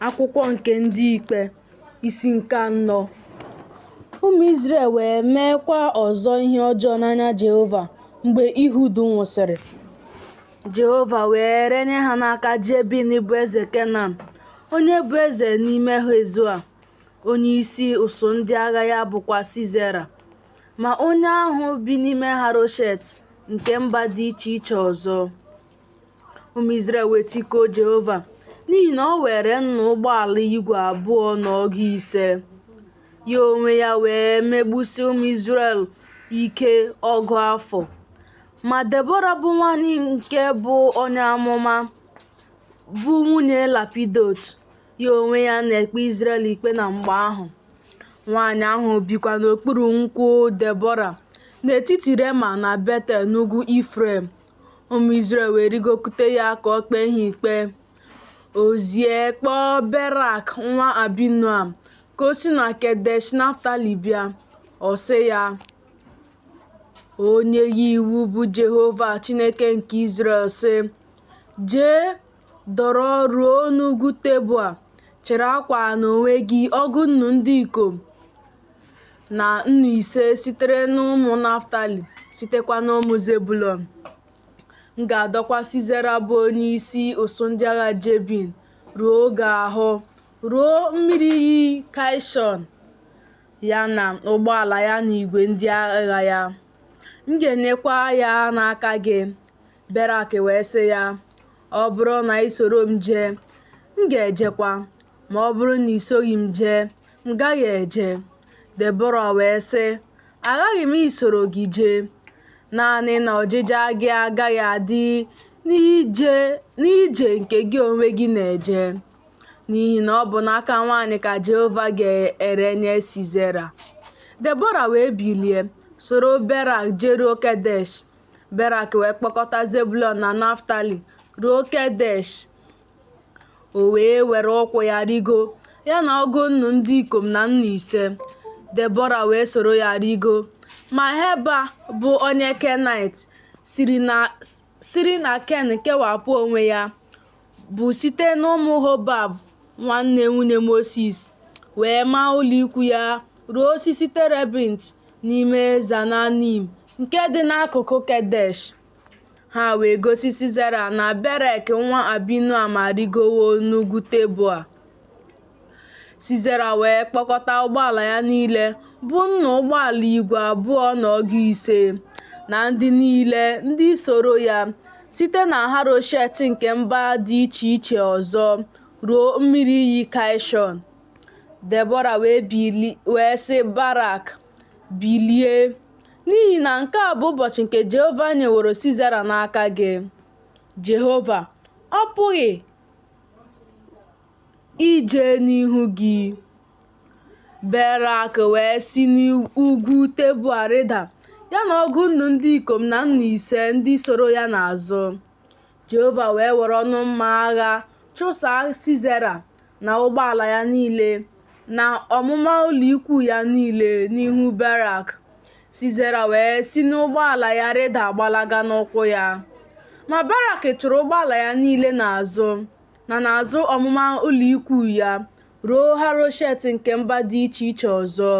Akwụkwọ nke Ndị Ikpe, isi nke anọ. Ụmụ Izrel wee meekwa ọzọ ihe ọjọọ n'anya Jehova mgbe Ihud nwụsịrị. Jehova wee renye ha n'aka Jebin bụ eze Kenan, onye bụ eze n'ime Hezoa, onyeisi ụsụụ ndị agha ya bụkwa Sisera, ma onye ahụ bi n'ime Haroshet nke mba dị iche iche ọzọ. Ụmụ Izrel wee tikuo Jehova, n'ihi na o were nnu ụgbọala igwe abụọ na ọgụ ise. Ya onwe ya wee megbusie ụmụ Izrel ike ọgụ afọ. Ma Debọra bụ nwanyị nke bụ onye amụma, bụ nwunye Lapidot, ya onwe ya na-ekpe Izrel ikpe na mgbe ahụ. Nwanyị ahụ bikwa n'okpuru nkwụ Debọra n'etiti Rema na Betel n'ugwu Ifrem. Ụmụ Izrel wee rịgokwute ya ka o kpee ha ikpe. O zie kpọọ Berak nwa Abinoam ka o si na Kedesh Naftali bịa. Ọ sị ya, O nye ya iwu bụ Jehova Chineke nke Izrel, sị, Jee, dọrọ ruo n'ugwu Teboa, chịrị akwa n'onwe gị ọgụ nnu ndị ikom na nnu ise sitere n'ụmụ Naftali, sitekwa n'ụmụ Zebụlọn. M ga-adọkwa Sisera bụ onyeisi ụsụụ ndị agha Jebin ruo oge ahụ, ruo mmiri iyi Kaịshọn, ya na ụgbọala ya na igwe ndị agha ya. M ga-enyekwa ya n'aka gị. Berak wee sị ya, Ọ bụrụ na i soro m jee, m ga-ejekwa, ma ọ bụrụ na i soghị m jee, m gaghị eje. Debọra wee sị, Aghaghị m isoro gị jee, naanị na ọjịja gị agaghị adị n'ije nke gị onwe gị na-eje, n'ihi na ọ bụ n'aka nwaanyị ka Jehova ga-erenye Sisera. Debọra wee bilie, soro Berak jeruo Kedesh. Berak wee kpọkọta Zebụlọn na Naftali ruo Kedesh. O wee were ụkwụ ya rịgo, ya na ọgụ nnu ndị ikom na nnu ise. Debọra wee soro ya rịgo. Ma Heba bụ onye Kenaịt siri na Ken kewapụ onwe ya, bụ site n'ụmụ Hobab nwanne nwunye Mosis, wee maa ụlọikwu ya ruo osisi terebint n'ime Zananim nke dị n'akụkụ Kedesh. Ha wee gosi Sisera na Berek nwa Abinoam arịgowo n'ugwu Teboa. Sisera wee kpọkọta ụgbọala ya niile, bụ nnu ụgbọala igwe abụọ na ọgụ ise, na ndị niile ndị soro ya, site na Haroshet nke mba dị iche iche ọzọ ruo mmiri iyi Kaịshọn. Debọra wee sị Barak, Bilie, n'ihi na nke a bụ ụbọchị nke Jehova nyeworo Sisera n'aka gị. Jehova ọ pụghị ije n'ihu gị? Berak wee si n'ugwu Teboa rịda, ya na ọgụ nnu ndị ikom na nnu ise ndị soro ya n'azụ. Jehova wee were ọnụ mma agha chụsaa Sisera na ụgbọala ya niile na ọmụma ụlọikwuu ya niile n'ihu Berak. Sisera wee si n'ụgbọala ya rịda gbalaga n'ụkwụ ya. Ma Berak chụrụ ụgbọala ya niile n'azụ na n'azụ ọmụma ụlọikwuu ya ruo Haroshet nke mba dị iche iche ọzọ.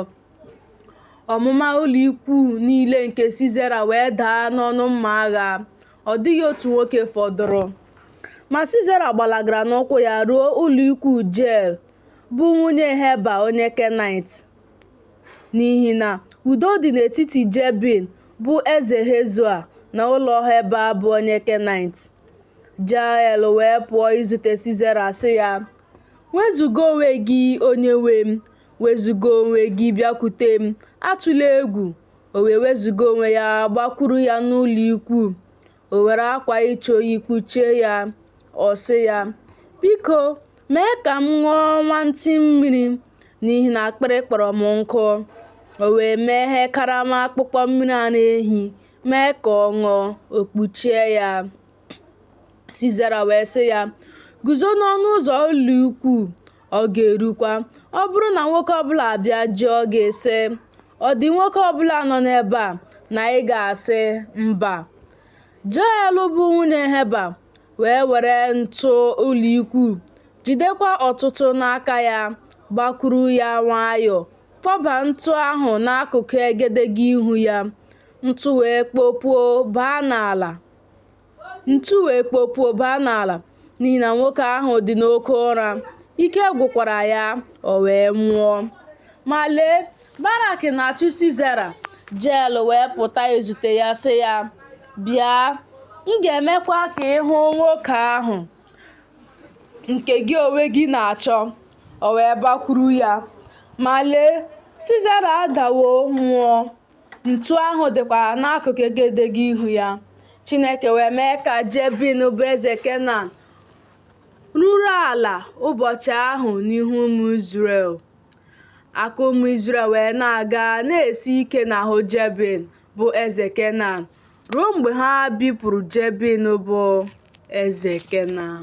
Ọmụma ụlọikwuu niile nke Sisera wee daa n'ọnụ mma agha, ọ dịghị otu nwoke fọdụrụ. Ma Sisera gbalagara n'ụkwụ ya ruo ụlọikwuu Jeel, bụ nwunye Heba onye Kenaịt. N'ihi na udo dị n'etiti Jebin bụ eze Hezoa na ụlọ Heba bụ onye Kenaịt. Jael wee pụọ izute Sisera sị ya, Wezuga onwe gị, onyenwe m, wezuga onwe gị bịakwute m, atụla egwu. O wee wezuga onwe ya gbakwuru ya n'ụlọikwuu. O were akwa ịchụ oyi kpuchie ya. Ọ sị ya, Biko, mee ka m ṅụọ nwantịị mmiri, n'ihi na akpịrị kpọrọ m nkụ. O wee meghee karama akpụkpọ mmiri ara ehi, mee ka ọ ṅụọ, o kpuchie ya. Sisera wee sị ya, Guzo n'ọnụ ụzọ ụlọikwuu, ọ ga-erukwa, ọ bụrụ na nwoke ọbụla abịa jụọ gị, sị, Ọ dị nwoke ọbụla nọ n'ebe a? Na ị ga-asị, Mba. Jael bụ nwunye Heba wee were ntụ ụlọikwuu jidekwa ọtụtụ n'aka ya, gbakwuru ya nwayọọ, kpọba ntu ahụ n'akụkụ egedege ihu ya, ntu wee kpọpuo baa n'ala. Ntu wee kpọpuo baa n'ala, n'ihi na nwoke ahụ dị n'oke ụra, ike gwụkwara ya, o wee nwụọ. Ma lee, Barak na-achụ Sisera, Jeel wee pụta izute ya, sị ya, Bịa, m ga-emekwa ka ị hụ nwoke ahụ nke gị onwe gị na-achọ. O wee bakwuru ya, ma lee, Sisera adawo nwụọ, ntu ahụ dịkwa n'akụkụ egedege ihu ya. Chineke wee mee ka Jebin bụ eze Kenan ruru ala ụbọchị ahụ n'ihu ụmụ Izrel. Aka ụmụ Izrel wee na-aga na-esi ike n'ahụ Jebin bụ eze Kenan ruo mgbe ha bipụrụ Jebin bụ eze Kenan.